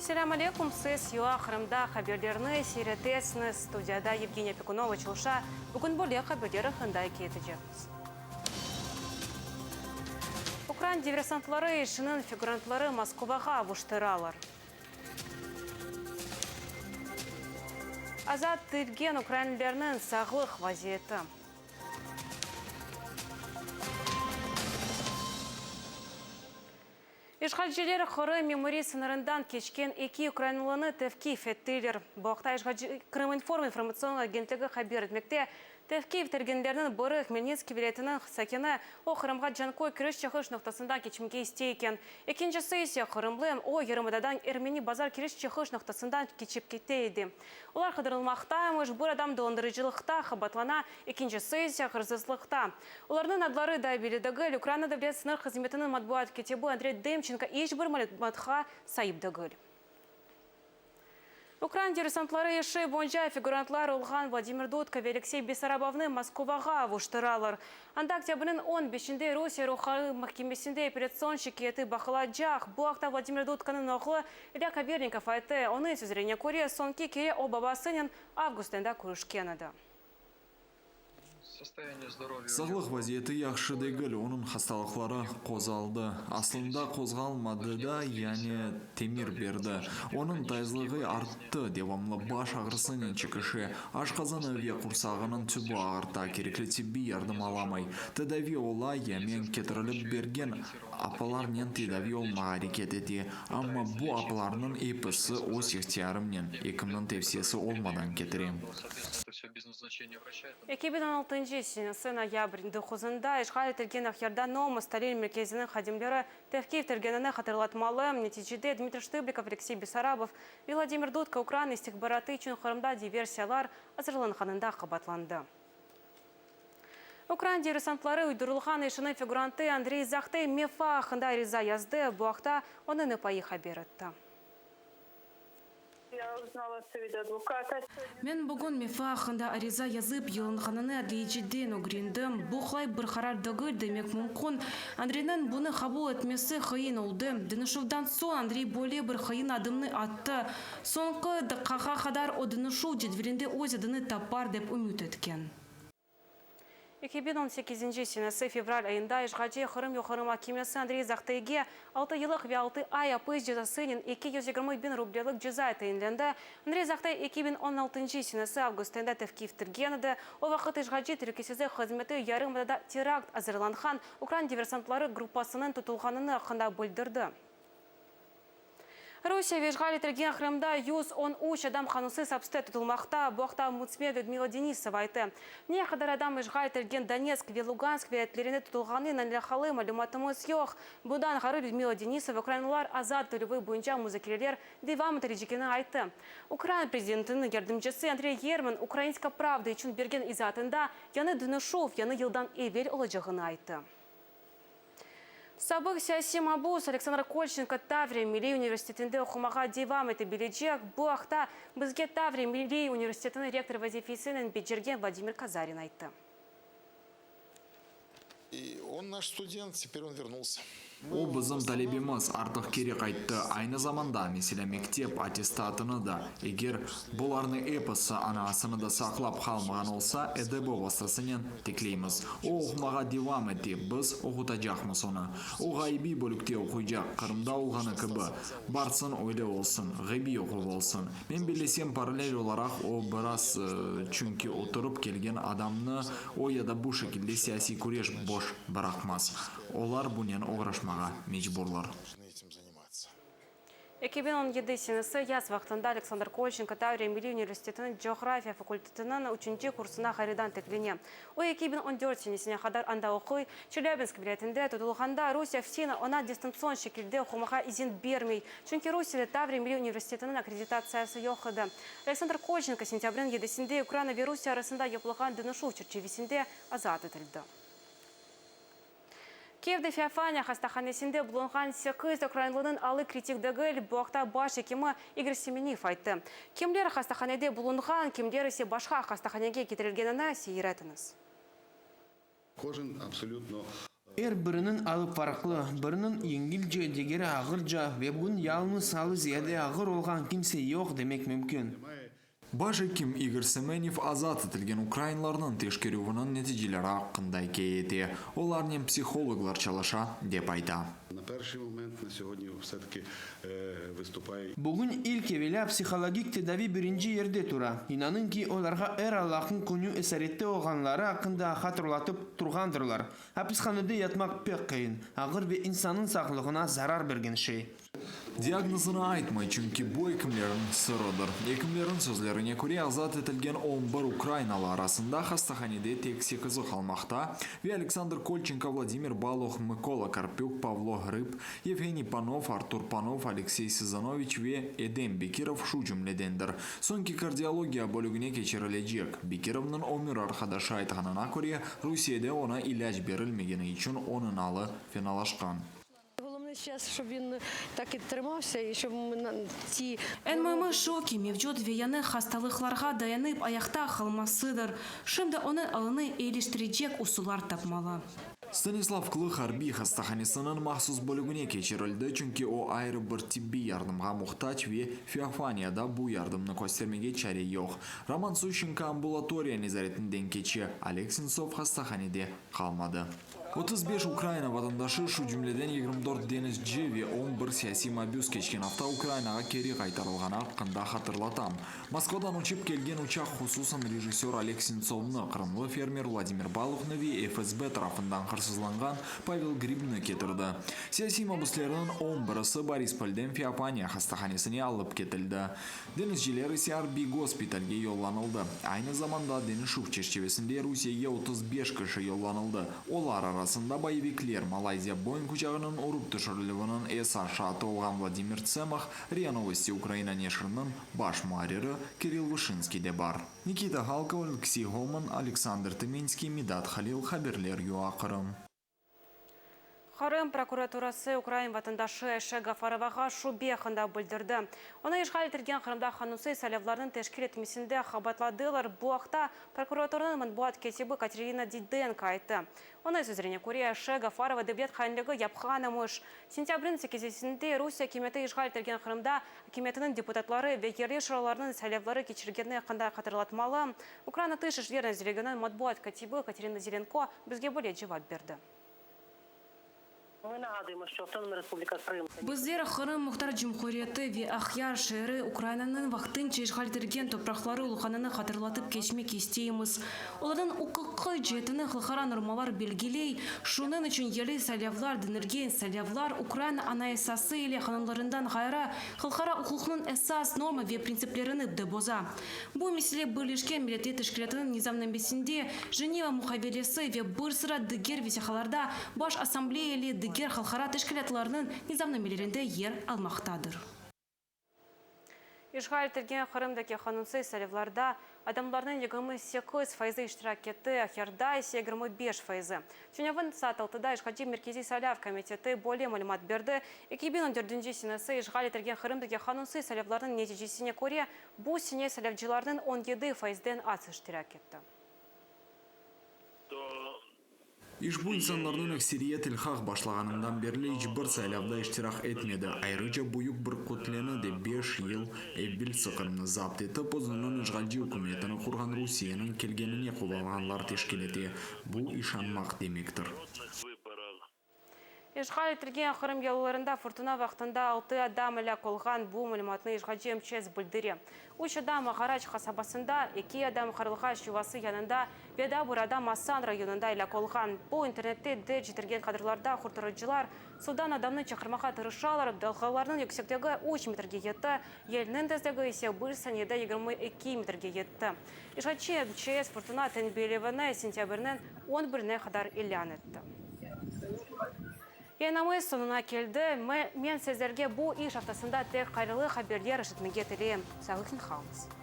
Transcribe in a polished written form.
Selâm aleykum, siz UA Qırımda haberlerni seyir etesiñiz. Studiyada Yevgeniya Pekunova çalışa. Bugün böyle haberler aqqında ike etecekmiz. Ukrain diversantları işiniñ figurantları Moskvağa avuştıralar. Azat etilgen ukrainlilerniñ sağlıq vaziyeti. İşğalciler Qırım memuriy sıñırından keçken eki ukrainalını tevqif ettiler. Bu aqta işğalci Krıminform informatsion agentligi haber etmekte. Tevqif etilgenlerniñ biri Hmelnitskiy vilâyetiniñ sakini, o, Qırımğa Canköy kiriş-çıqış noqtasından keçmege istey eken. Ekincisi ise qırımlı, o, yarımadadan Ermeni Bazar kiriş-çıqış noqtasından keçip kete edi. Olar qıdırılmaqtamış, bir adam dolandırıcılıqta qabatlana, ekincisi ise hırsızlıqta. Olarnıñ adları da belli degil, Ukraina Devlet sıñır hızmetiniñ matbuat kâtibi Andrey Demçenko iç bir malümatqa saip degil. Ukrain diversantları işi boyunca figurantlar olğan Vladimir Dudka ve Aleksey Bessarabovnı Moskvağa avuştıralar. Anda oktâbrniñ on beşinde Rusiye Yuqarı mahkemesinde apellâtsion şikâyeti baqılacaq. Bu aqta Vladimir Dudkanıñ oğlu İlya Kavernikov ayttı. Onıñ sözlerine köre, soñki kere o babasınen avgust ayında körüşken edi. Sağlıq vaziyeti yahşı degil, onıñ hastalıqları qozğaldı. Aslında qozğalmadı da, yani temir berdi. Onıñ tayızlığı arttı, devamlı baş ağrısınen çekişe, aşqazanı ve qursağınıñ tübü ağırta, kerekli tibbiy yardım alamay. Tedavi ola, ya men ketirilip bergen aplarnen tedavi olmağa areket ete, amma bu aplarnıñ episi öz ihtiyarımnen, ekimniñ tevsiyesi olmadan ketirem. 2016 senesi noyabrniñ doquzında işğal etilgen Aqyarda Nomos talil merkeziniñ hadimleri tevqif etilgenini hatırlatmalı. Neticede Dmitriy Ştıblikov, Aleksey Bessarabov ve Vladimir Dudka Ukraina istihbaratı içün Qırımda diversiyalar azırlanğanında qabaatlandı. Ukrain diversantları uydurılğan işiniñ figurantı Andrey Zahtey mefa aqqında ariza yazdı. Bu aqta onıñ apayı haber etti. Men bugün mefa aqqında ariza yazıp yollanğanını adliyeciden ögrendim. Bu qolay bir qarar degil demek mümkün. Andreyniñ bunı qabul etmesi qıyın oldı. Deñişüvden soñ Andrey böyle bir qıyın adımnı attı. Soñki daqqağa qadar o deñişüv cedvelinde öz adını tapar dep ümüt etken. 2018 senesi fevral ayında işğalci Qırım Yuqarı mahkemesi Andrey Zahteyge altı yıllıq ve altı ay apis cezasınen 220 biñ rublelik ceza tayinlendi. Andrey Zahtey 2016 senesi avgust ayında tevqif etilgen edi. O vaqıt işğalci telükesizlik hızmeti yarımadada terakt azırlanğan ukrain diversantları gruppasınıñ tutulğanını aqqında bildirdi. Rusiye ve işğal etilgen Qırımda 113 adam qanunsız apiste tutulmaqta. Bu aqta ombudsmen Lüdmila Denisova ayttı. Ne qadar adam işğal etilgen Donetsk ve Lugansk vilâyetlerinde tutulğanınen alâqalı malümatımız yoq. Bundan ğayrı Lüdmila Denisova ukrainalılar azat etilüvi boyunca muzakereler devam etilecegini ayttı. Ukraina prezidentiniñ yardımcısı Andrey Yermin Ukrainska pravda içün bergen izaatında yañı deñişüv yañı yıldan evel olacağını ayttı. Sabıq siyasiy mabus Aleksandr Kolçenko Tavriya milliy universitetinde oqumağa devam ete bilecek. Bu aqta bizge Tavriya milliy universitetiniñ rektor vazifesinen becergen Vladimir Kazarin ayttı. O, bizim talebemiz, artıq keri qayttı. Aynı zamanda, meselâ, mektep attestatını da, eger bularnı episi anasını da saqlap qalmağan olsa, EDB vastasınen tikleymiz. O, oqumağa devam ete, biz oqutacaqmız onı. O, ğaibiy bölükte oquycaq, Qırımda olğanı kibi. Barsın, öyle olsun, ğibiy oquv olsun. Men bellesem, parallel olaraq o, biraz, çünki oturıp kelgen adamnı o ya da bu şekilde siyasiy küreş boş bıraqmaz. Olar bunen oğraşmağa mecburlar. 2017 senesi yaz vaqtında Aleksandr Kolçenko Tavriya milliy universitetiniñ coğrafiya fakultetiniñ üçünci kursuna ğayrıdan tiklene. O, 2014 senesine qadar anda oquy. Çelâbinsk vilâyetinde tutulğanda Rusiye FSİN oña distantsion şekilde oqumağa izin bermey, çünki Rusiyede Tavriya milliy universitetiniñ akkreditatsiyası yoq edi. Aleksandr Kolçenko sentâbrniñ yedisinde Ukraina ve Rusiye arasında yapılğan deñişüv çerçivesinde azat etildi. Kiyevde Feofaniya hastahanesinde bulunğan sekiz ukrainlınıñ alı kritik degil, bu aqta baş ekimi İgor Semeniv ayttı. Kimler hastahanede bulunğan, kimler ise başqa hastahanege ketirilgenini seyir etiñiz. Er biriniñ alı farqlı, biriniñ yengilce, digeri ağırca ve bugün yalıñız alı ziyade ağır olğan kimse yoq demek mümkün. Baş ekim İgor Semeniv azat etilgen ukrainlarnıñ teşkerüviniñ neticeleri aqqında ikâye ete, olarnen psihologlar çalışa, dep ayta. Bugün ilk evelâ psihologik tedavi birinci yerde tura. İnanıñ ki, olarğa er Allahnıñ künü esarette olğanları aqqında hatırlatıp turğandırlar. Apishanede yatmaq pek qıyın, ağır ve insannıñ sağlığına zarar bergen şey. Diagnozını aytmay, çünki bu ekimlerniñ sırıdır. Ekimlerniñ sözlerine köre, azat etilgen on bir ukrainalı arasında hastahanede tek sekizi qalmaqta ve Aleksandr Kolçenko, Vladimir Baluh, Mıkola Karpük, Pavlo Ğrıb, Yevheniy Panov, Artur Panov, Aleksey Sızanoviç ve Edem Bekirov şu cümledendir. Soñki kardiologiya bölügine keçirilecek. Bekirovnıñ ömür arqadaşı aytqanına köre, Rusiyede oña ilâc berilmegeni içün onıñ alı fenalaşqan. Eñ müimi şu ki, mevcut ve yañı hastalıqlarğa dayanıp ayaqta qalmasıdır. Şimdi onıñ alını eyiliştirecek usullar tapmalı. Stanislav Klıh arbiy hastahanesiniñ mahsus bölügine keçirildi, çünki o ayrı bir tibbiy yardımğa muhtac ve Feofaniyada bu yardımnı köstermege çare yoq. Roman Suşçenko ambulatoriya nezaretinden keçe, Oleg Sentsov hastahanede qalmadı. 35 Ukrayina vatandaşı, şu cümleden 24 deñizci ve 11 siyasiy mabüs keçken afta Ukrayinağa keri qaytarılğanı aqqında hatırlatam. Moskvadan uçıp kelgen uçaq hususan rejissör Oleg Sentsovnı, qırımlı fermer Vladimir Baluhnı ve FSB tarafından hırsızlanğan Pavel Gribni ketirdi. Siyasiy mabüslerniñ on birisi Borispolden Feofaniya hastahanesine alıp ketildi. Deñizciler ise arbiy gospitalge yollanıldı. Aynı zamanda deñişüv çerçivesinde Rusiyege 35 kişi yollanıldı. Olar arasında boyevikler, Malayziya Boeing uçağınıñ urıp tüşürilüviniñ esas şaatı olğan Vladimir Tsemah, RIA Novosti Ukraina neşiriniñ baş muarriri Kirill Vışinskiy de bar. Nikita Halkov, Oleksiy Ğoman, Aleksandr Tıminskiy, Midat Halil, Haberler UA, Qırım. Qırım prokuraturası ukrain vatandaşı Ayşe Gafarovağa şübe aqqında bildirdi. Onı işğal etilgen Qırımda qanunsız saylavlarnıñ teşkil etmesinde qabaatladılar. Bu aqta prokuraturanıñ matbuat kâtibi Katerina Didenko ayttı. Onıñ sözlerine köre, Ayşe Gafarova devlet hainligi yapqan emiş. Sentâbrniñ sekizisinde Rusiye akimiyeti işğal etilgen Qırımda akimiyetiniñ deputatları ve yerli şuralarnıñ saylavları keçirgeni aqqında hatırlatmalı. Ukraina Tış işler nazirliginiñ matbuat kâtibi Katerina Zelenko bizge böyle cevap berdi. Bizler Qırım Muhtar Cumhuriyeti ve Aqyar şeeri Ukrainanıñ vaqtınca işğal etilgen topraqları olğanını hatırlatıp keçmek isteymiz. Olarnıñ uquqiy ceetini halqara normalar belgiley, şunıñ içün yerli saylavlar denilgen saylavlar Ukraina Anayasası ile qanunlarından ğayrı halqara uquqnıñ esas norma ve printsiplerini de boza. Bu mesele Birleşken Milletler Teşkilâtınıñ nizamnamesinde, Jeneva muqavelesi ve bir sıra diger vesiqalarda, Baş Assambleya ile diger halqara teşkilâtlarnıñ nizamnamelerinde yer almaqtadır. İşğal etilgen Qırımdaki qanunsız saylavlarda adamlarnıñ 28 fayızı iştirak etti, Aqyarda ise 25 fayızı. Tünevin saat altıda işğalci Merkeziy saylav komiteti böyle malümat berdi, 2014 senesi işğal etilgen Qırımdaki qanunsız saylavlarnıñ neticesine köre, Bu sene saylavcılarnıñ 17 faizden az iştirak etti. İşbu insanlarnıñ ekseriyet ilhaq başlağanından berli iç bir saylavda iştirak etmedi, ayrıca büyük bir kütleni de beş yıl evelsi Qırımnı zapt etip, özüniñ işğalci ükümetini qurğan Rusiyeniñ kelgenine quvanğanlar teşkil ete. Bu işanmaq demektir. İşğal etilgen Qırım yalılarında furtuna vaqtında altı adam elâk olğan. Bu malümatnı işğalci MÇS bildire. Üç adam Ağaraç qasabasında, eki adam Qarılğaç yuvası yanında ve daa bir adam Asan rayonında elâk olğan. Bu internette derc etilgen kadrlarda qurtarıcılar suvdan adamnı çıqarmağa tırışalar, dalğalarnıñ yüksekligi üç metrge yetti, yelniñ tezligi ise bir saniyede 22 metrge yetti. İşğalci MÇS furtuna tenbiyelevini sentâbrniñ on birine qadar ilân etti. Yayınımız soñuna keldi. Men sizlerge bu iş aftasında tek hayırlı haberler eşitmege tileyim. Sağlıqnen qalıñız.